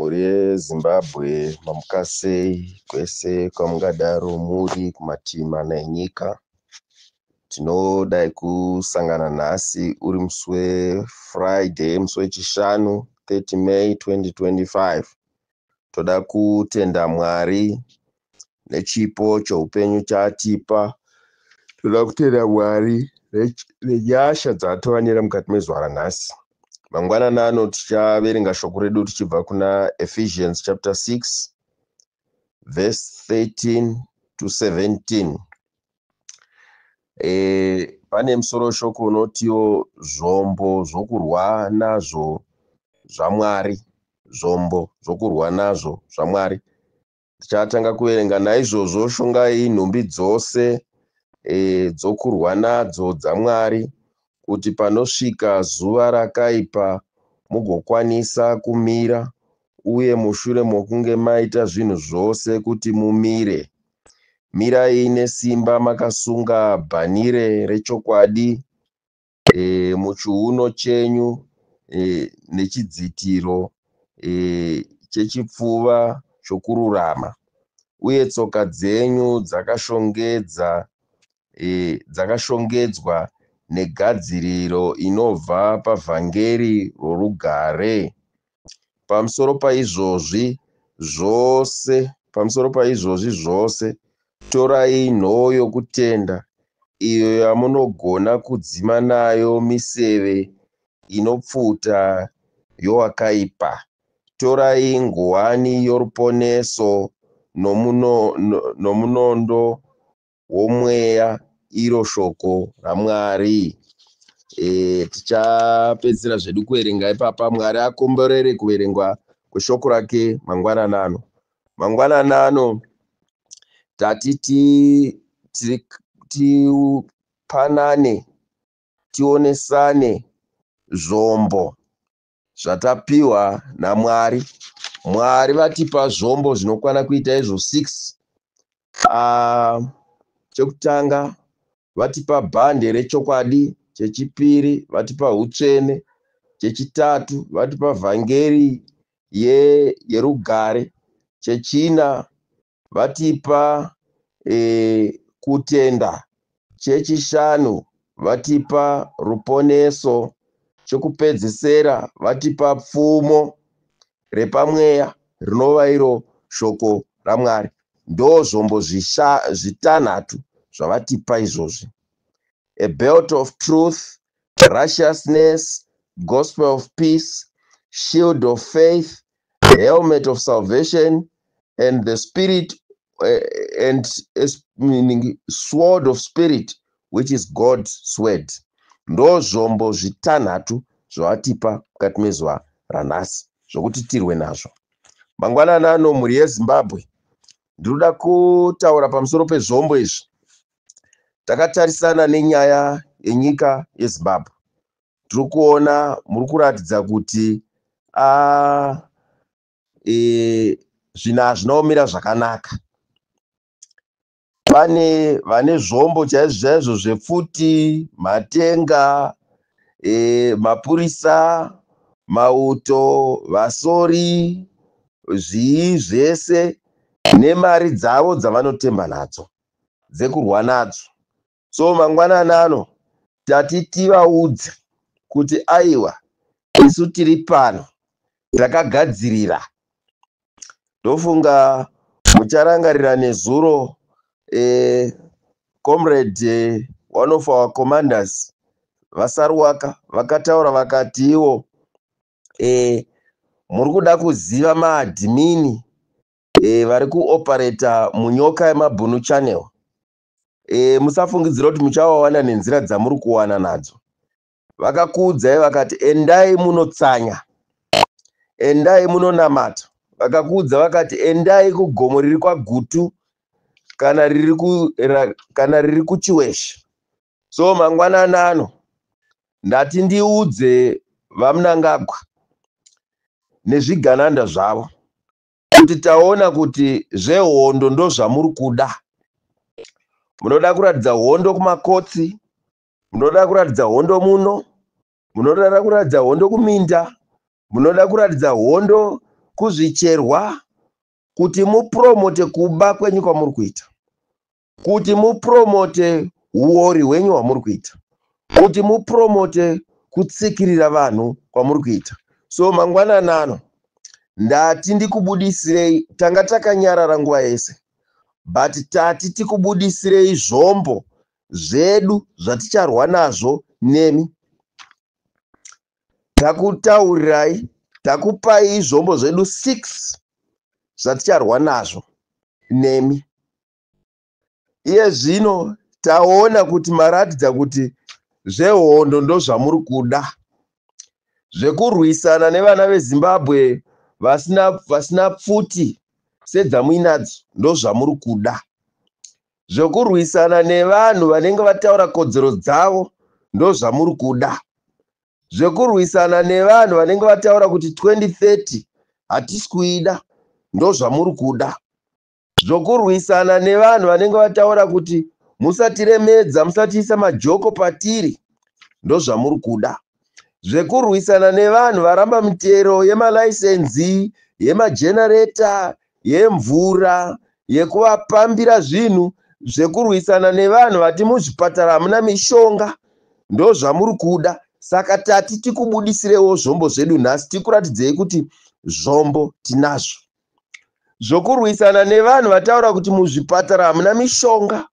Mhuri yeZimbabwe, mamuka sei kwese kwamungadaro muri kumativi mana enyika. Tinodai kusangana nhasi uri musi weFriday, musi weChishanu 30 May 2025. Toda kutenda Mwari nechipo cheupenyu chaatipa. Toda kutenda Mwari nenyasha dzaatiwanira mukati mezuva ranhasi. Mangwanani ano tichaverenga shoko redu tichibva kuna Ephesians chapter 6 verse 13 to 17. Pane musoro weshoko unotiwo zvombo zvokurwa nazvo zvaMwari. Zvombo zvokurwa nazvo zvaMwari. Tichatanga kuverenga naizvozvo shongai nhumbi dzose dzokurwa nadzo dzaMwari kuti panosvika zuva rakaipa mugokwanisa kumira uye mushure mokunge maita zvinhu zvose kuti mumire. Mirai nesimba makasunga bhanire rechokwadi muchiuno chenyu nechidzitiro chechipfuva chokururama uye tsoka dzenyu dzakashongedzwa negadziriro inobva pavhangeri rorugare. Pamusoro paizvozvi zvose, pamusoro paizvozvi zvose, torai nhoo yokutenda iyo yamunogona kudzima nayo miseve inopfuta yowakaipa. Torai nguwani yoruponeso nomunondo womweya iro shoko raMwari. Tichapedzisira zvedu kuverenga ipapa. Mwari akomborere kuverengwa kweshoko rake mangwanani ano. Mangwanani ano tati tipanane, tionesane zvombo zvatapiwa naMwari. Mwari vatipa zvombo zvinokwana kuita izvo 6. Chekutanga vatipa bhande rechokwadi, chechipiri vatipa hutsvene, chechitatu vatipa vhangeri yerugare, chechina vatipa kutenda, chechishanu vatipa ruponeso, chekupedzesera vatipa pfumo repamweya rinova iro shoko raMwari. Ndozvombo zvitanhatu zvavatipa izvozvi. A belt of truth, righteousness, gospel of peace, shield of faith, helmet of salvation, and the spirit and meaning sword of spirit, which is God's word. Ndozvombo zvitanhatu zvavatipa mukati mezuva ranhasi zvokuti tirwe nazvo. Mangwanani ano, mhuri yeZimbabwe, ndinoda kutaura pamusoro pezvombo izvi takatarisana nenyaya yenyika yeZimbabwe. Tiri kuona muri kuratidza kuti zvinhu hazvina kumira zvakanaka. Pane vane zvombo chaizvo chaizvo zvepfuti, matenga, mapurisa, mauto, vasori, zvii zvese nemari dzavo dzavanotemba nadzo dzekurwa nadzo. So mangwanani ano tati tivaudze kuti aiwa, isu tiri pano takagadzirira. Ndofunga mucharangarira nezuro comrade, one of our commanders, vaSaruwaka, vakataura vakati ivo muri kuda kuziva maadmin vari kuoperate muNyoka yeMabhunu channel, musafungidzira kuti muchavawana nenzira dzamuri kuwana nadzo. Vakakuudzai vakati endai munotsanya, endai munonamata. Vakakuudza vakati endai kugomo riri kwaGutu kana riri kuChiweshe. So mangwanani ano ndati ndiudze vaMnangagwa nezvigananda zvavo kuti taona kuti zvehondo ndozvamuri kuda. Munoda kuratidza hondo kumakotsi, munoda kuratidza hondo muno, munoda kuratidza hondo kuminda, munoda kuratidza hondo. Kuzvicherwa kuti mupromote kuba kwenyu kwamuri kuita, kuti mupromote uori hwenyu hwamuri kuita, kuti mupromote kutsikirira vanhu kwamuri kuita. So mangwananano ndati ndikubudisirei. Tanga takanyarara nguva yese, but tati tikubudisirei zvombo zvedu zvaticharwa nazvo nemi. Takutaurirai, takupai zvombo zvedu 6 zvaticharwa nazvo nemi. Iye zvino taona kuti maratidza kuti zvehondo ndozvamuri kuda, zvekurwisana nevana veZimbabwe vasina pfuti sedzamuinadzo ndozvamuri kuda, zvekurwisana nevanhu vanenge vataura kodzero dzavo ndozvamuri kuda, zvekurwisana nevanhu vanenge vataura kuti 2030 hatisi kuida ndozvamuri kuda, zvokurwisana nevanhu vanenge vataura kuti musatiremedza, musatiisa majoko patiri ndozvamuri kuda, zvekurwisana nevanhu varamba mitero yemalaisenzi, yemajenareta, yemvura, yekuvapambira zvinhu, zvekurwisana nevanhu vati muzvipatara hamuna mishonga ndozvamuri kuda. Saka tati tikubudisirewo zvombo zvedu nhasi, tikuratidzei kuti zvombo tinazvo. Zvokurwisana nevanhu vataura kuti muzvipatara hamuna mishonga,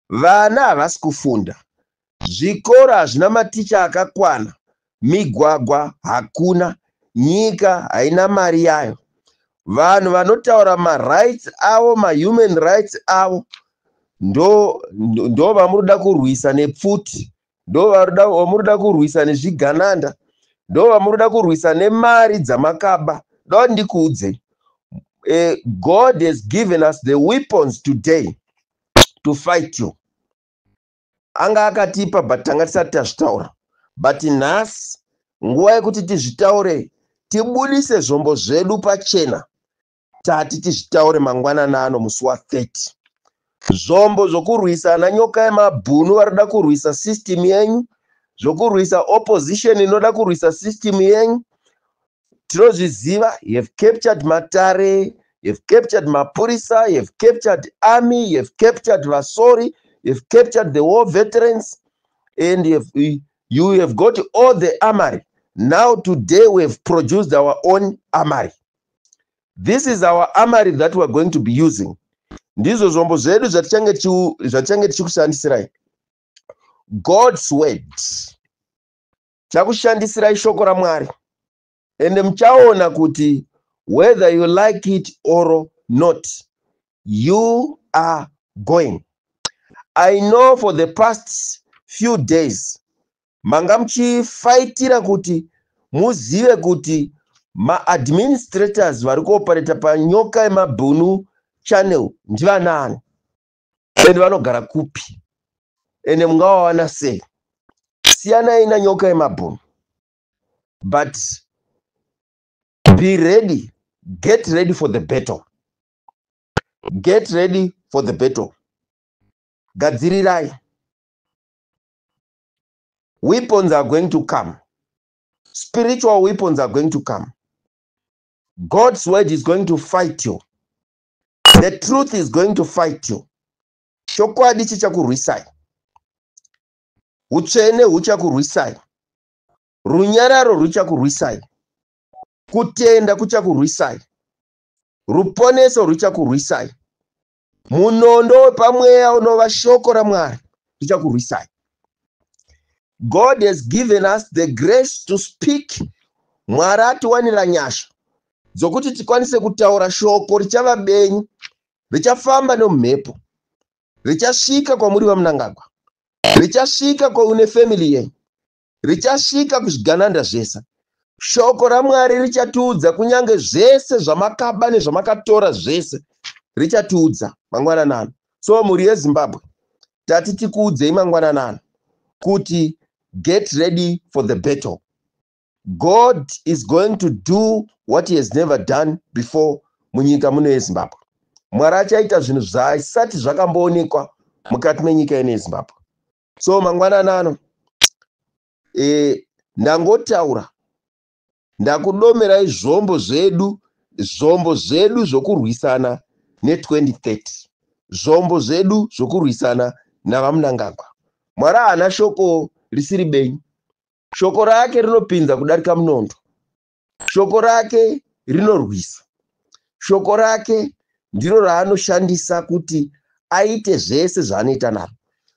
vana havasi kufunda, zvikoro hazvina maticha akakwana, migwagwa hakuna, nyika haina mari yayo. Vanhu vanotaura marights avo, mahuman rights avo, ndo vamunoda kurwisa nepfuti, ndo vamunoda kurwisa nezvigananda, ndo vamunoda kurwisa nemari dzamakaba. Do ndikuudze, God has given us the weapons today to fight you. Anga akatipa, but tanga tisati tazvitaura, but nhasi nguva yekuti tizvitaure, tibudise zvombo zvedu pachena. Tati tizvitaure mangwanani ano, musi wa30, zvombo zvokurwisa ana Nyoka yemabhunu varikuda kurwisa system yenyu, zvokurwisa opposition inoda kurwisa system yenyu. Tinozviziva, you have captured matare, you have captured mapurisa, you have captured army, you have captured vasori, you have captured the war veterans, and you have got all the armory. Now today we have produced our own armory. This is our armory that we are going to be using. Ndizvo zvombo zvedu zvatichange tichikushandisirai. God's word, chakushandisirai shoko raMwari, ende muchaona kuti whether you like it or not, you are going. I know for the past few days manga muchifaitira kuti muzive kuti maadministrators vari kuoperata paNyoka yemabhunu channel ndivanani, ende vanogara kupi, ende mungavawana sei. Siyanai naNyoka yemabhunu, but be ready. Get ready for the battle. Get ready for the battle. Gadzirirai. Weapons are going to come. Spiritual weapons are going to come. God's word is going to fight you. The truth is going to fight you. Chokwadi chichakurwisai, utsvene huchakurwisai, runyararo ruchakurwisai, kutenda kuchakurwisai, ruponeso ruchakurwisai, munondo wepamweya unova shoko raMwari ruchakurwisai. God has given us the grace to speak. Mwari atiwanira nyasha dzokuti tikwanise kutaura shoko richava benyu, richafamba nemumhepo, richasvika kwamuri vaMunangagwa, richasvika kwaune family yenyu, richasvika kuzvigananda zvese. Shoko raMwari richatiudza kunyange zvese zvamakaba nezvamakatora zvese, richatiudza mangwananano. So mhuri yeZimbabwe, tati tikuudzei mangwananano kuti get ready for the battle. God is going to do what he has never done before munyika muno yeZimbabwe. Mwari achaita zvinhu zvaisati zvakamboonekwa mukati menyika ino yeZimbabwe. So mangwananano ndangotaura, ndakudomerai zvombo zvedu. Zvombo zvedu zvokurwisana ne2030, zvombo zvedu zvokurwisana navaMnangagwa. Mwari haana shoko risiri benyu. Shoko rake rinopinza kudarika munondo. Shoko rake rinorwisa. Shoko rake ndiro raanoshandisa kuti aite zvese zvaanoita naro.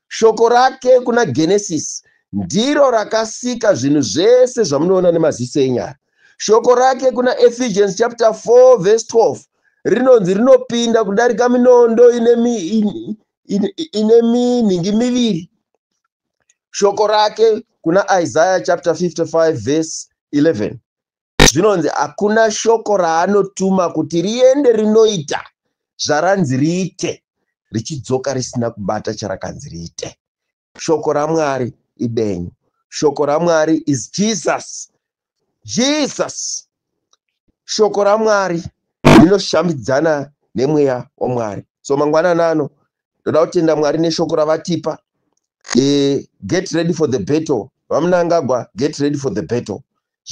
Shoko rake kuna Genesis ndiro rakasika zvinhu zvese zvamunoona nemaziso enyara. Shoko rake kuna Ephesians chapter 4 verse 12 rinonzi rinopinda kudarika minondo ine minhingi miviri. Shoko rake kuna Isaiah chapter 55 verse 11 zvinonzi hakuna shoko raanotuma kuti riende rinoita zvaranzi riite richidzoka risina kubata charakanzi riite. Shoko raMwari ibenyu. Shoko raMwari is Jesus. Jesus. Shoko raMwari rinoshambidzana nemweya waMwari. So mangwanani ano ndoda kutenda Mwari neshoko ravatipa. Get ready for the battle. VaMnangagwa, get ready for the battle.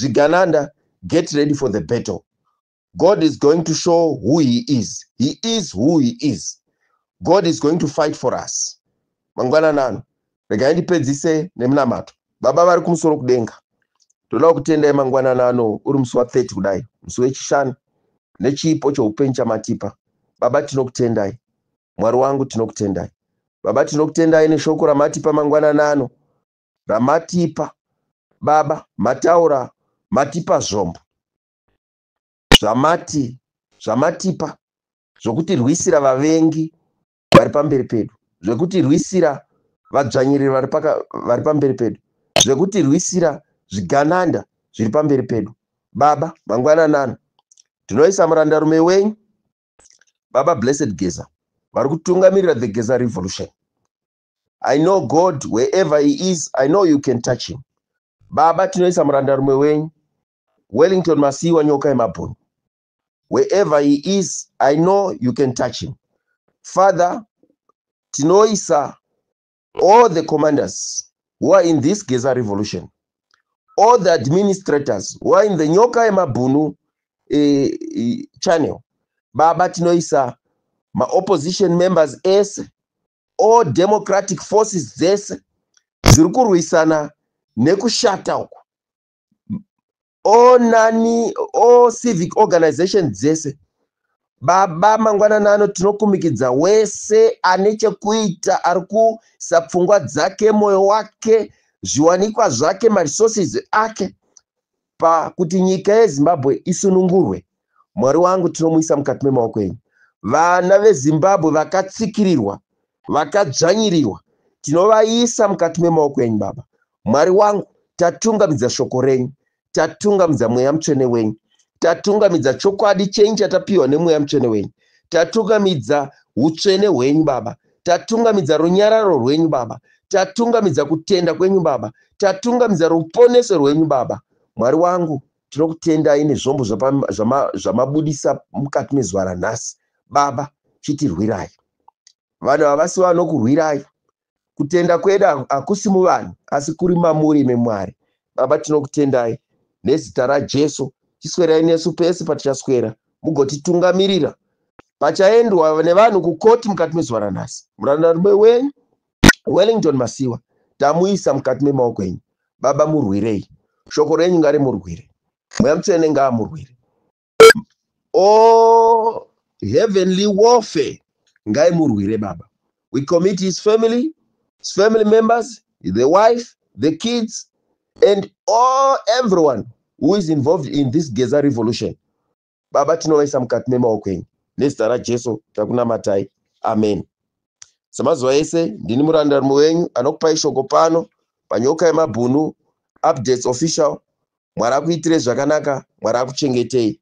Zvigananda, get ready for the battle. God is going to show who he is. He is who he is. God is going to fight for us. Mangwanani ano regai ndipedzise nemunamato. Baba vari kumusoro kudenga, toda kutendai mangwanani ano uri musi wa30 kudai, musi wechishanu, nechipo cheupenyu chamatipa. Baba, tinokutendai. Mwari wangu, tinokutendai. Baba, tinokutendai neshoko ramatipa mangwanani ano, ramatipa. Baba, mataura, matipa zvombo zvamati zvamatipa zvokutirwisira vavengi vari pamberi pedu, zvekutirwisira vadzvanyiriri vari pamberi pedu, zvekutirwisira zvigananda zviri pamberi pedu. Baba, mangwanani ano tinoisa murandarume wenyu, Baba Blessed Geza, vari kutungamirira the Geza Revolution. I know God, wherever he is, I know you can touch him. Baba, tinoisa murandarume wenyu Wellington Masiyiwa Nyoka Yemabhunu. Wherever he is, I know you can touch him. Father, tinoisa all the commanders who are in this Geza Revolution, all the administrators who are in the Nyoka Yemabhunu channel. Baba, tinoisa maopposition members ese, all democratic forces dzese dziri kurwisana nekushata uku, all nani, all civic organization dzese. Baba, mangwanani ano tinokumikidza wese ane chekuita, ari kuisa pfungwa dzake, mwoyo wake, zviwanikwa zvake, maresources ake pakuti nyika yeZimbabwe isunungurwe. Mwari wangu, tinomuisa mukati memaoko enyu. Vana veZimbabwe vakatsikirirwa, vakadzvanyirirwa, tinovaisa mukati memaoko enyu. Baba, Mwari wangu, tatungamidza shoko renyu, tatungamidza Mweya Mutsvene wenyu, tatungamidza chokwadi chenyu chatapiwa neMweya Mutsvene wenyu, tatungamidza utsvene hwenyu, Baba, tatungamidza runyararo rwenyu, Baba, tatungamidza kutenda kwenyu, Baba, tatungamidza ruponeso rwenyu. Baba, Mwari wangu, tinokutendai nezvombo zvamabudisa mukati mezuva ranhasi. Baba, chitirwirai. Vanhu havasi vanokurwirai. Kutenda kwedu hakusi muvanhu, asi kuri mamuri memwari. Baba, tinokutendai nezita raJesu. Chiswerai nesu pese patichaswera, mugotitungamirira pachaendwa nevanhu kukoti mukati mezuva ranhasi. Murandarume wenyu Wellington Masiwa tamuisa mukati memaoko enyu. Baba, murwirei. Shoko renyu ngarimurwire. Mweya Mutsvene ngaamurwire. O heavenly warfare ngaimurwire. Baba, we commit his family, his family members, the wife, the kids and all everyone who is involved in this Geza Revolution. Baba, tinovaisa mukati memaoko enyu. Nezita raJesu takunamatai, amen. Semazuva ese, ndini murandarume wenyu anokupai shoko pano paNyoka Yemabhunu Updates Official. Mwari akuitire zvakanaka. Mwari akuchengetei.